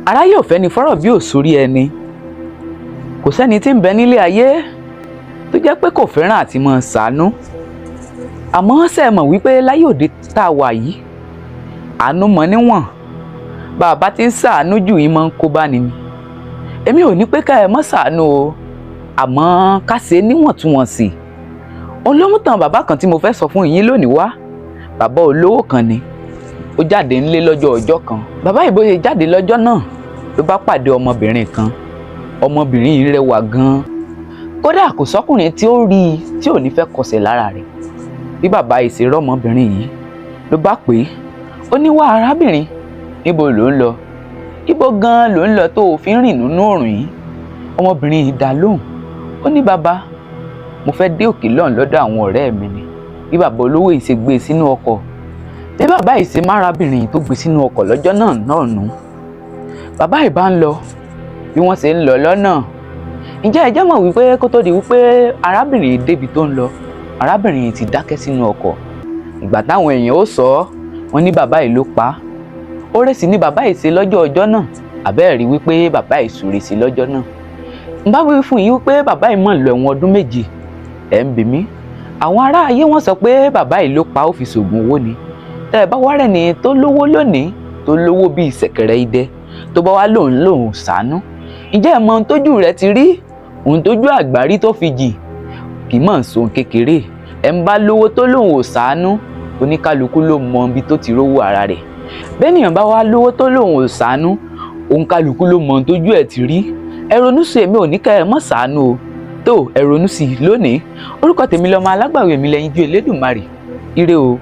Aráyé ò fẹ́ ni fọ́rọ̀ bí ò sórí ẹni. Kò sẹ́ni tí ń bẹ nílé ayé tó jẹ́ pé kò fẹ́ràn àti máa ṣàánú. Àmọ́ ṣé ẹ mọ̀ wípé láyé òde tá a wà yìí, àánú mọ níwọ̀n. Bàbá tí ń ṣàánú jù yín máa ń kó bá ni ni. Èmi ò ní pé ká ẹ má ṣàánú o, àmọ́ ká ṣe é níwọ̀ntúnwọ̀nsì. Òun ló mú tàn bàbá kan tí mo fẹ́ sọ fún yín lónìí wá. Bàbá olówó kan ni. Ó jáde ńlé lọ́jọ́ ọjọ́ kan. Bàbá yìí bó ṣe jáde lọ́jọ́ náà ló bá pàdé ọmọbìnrin kan. Ọmọbìnrin yìí rẹwà gan-an. Kódà kò sọ́kùnrin tí ó rí i tí ò ní fẹ́ kọsẹ̀ lára rẹ̀. Bí bàbá yìí ṣe rọ́mọbìnrin yìí ló bá pè é. Ó ní, "Wá arábìnrin, níbo lò ń lọ? Ibo gan-an lò ń lọ tó o fi ń rìn nínú òrùn yìí?" Ọmọbìnrin yìí dá lóhùn. Ó ní, "Bàbá, mo fẹ́ dé òkè lọ́hùn lọ́dọ̀ àwọn ọ̀rẹ́ mi ni." Bí bàbá olówó yìí ṣe gbé e sínú ọkọ̀. Bí bàbá yìí ṣe márábìnrin yìí tó gbé sínú ọkọ̀ lọ́jọ́ náà náà nù. Bàbá yìí bá ń lọ, bí wọ́n ṣe ń lọ lọ́nà. Ǹjẹ́ ẹ jẹ́ mọ̀ wípé kó tó di wípé arábìnrin yìí débi tó ń lọ, arábìnrin yìí ti dákẹ́ sínú ọkọ̀. Ìgbà táwọn èèyàn ó sọ ọ́, wọ́n ní bàbá yìí ló pa á. Oore sì ni bàbá yìí ṣe lọ́jọ́ ọjọ́ náà. Àbẹ́ẹ̀ rí wípé bàbá yìí súre sí lọ́jọ́ náà. N bá wí fún yín wípé bàbá yìí mọ̀ lọ ẹ̀wọ̀n ọdún 7. Ẹ̀ ń bi mí. Àwọn ará ayé wọ́n sọ pé bàbá yìí ló pa ó fi ṣògùn owó ni. Tẹ́ ẹ bá wá rẹ́ni tó lówó lónìí, tó lówó bíi ṣẹ̀kẹ̀rẹ̀ idẹ, tó bá wá lòun lòun ṣàánú. Ǹjẹ́ ẹ mọ ohun tójú rẹ̀ ti rí? Ohun tójú àgbárí tó fi jì kì í mọ̀ ń sohun kékeré. Ẹ̀ ń bá lówó tó lòun ò ṣàánú, oníkálukú ló mọ ibi tó ti rówó ara rẹ̀. Bẹ́nìyàn bá wá lówó tó lòun ò ṣàánú, òǹkálukú ló mọ ohun tójú ẹ̀ ti rí. Ẹ ronú sí, èmi ò ní kẹ́ ẹ mọ́ ṣàánú o. Tó ẹ ronú sí i lónìí. Orúkọ tèmi lọmọ alágbàwí, èmi lẹ́yinjú Elédùmarè. Ire o.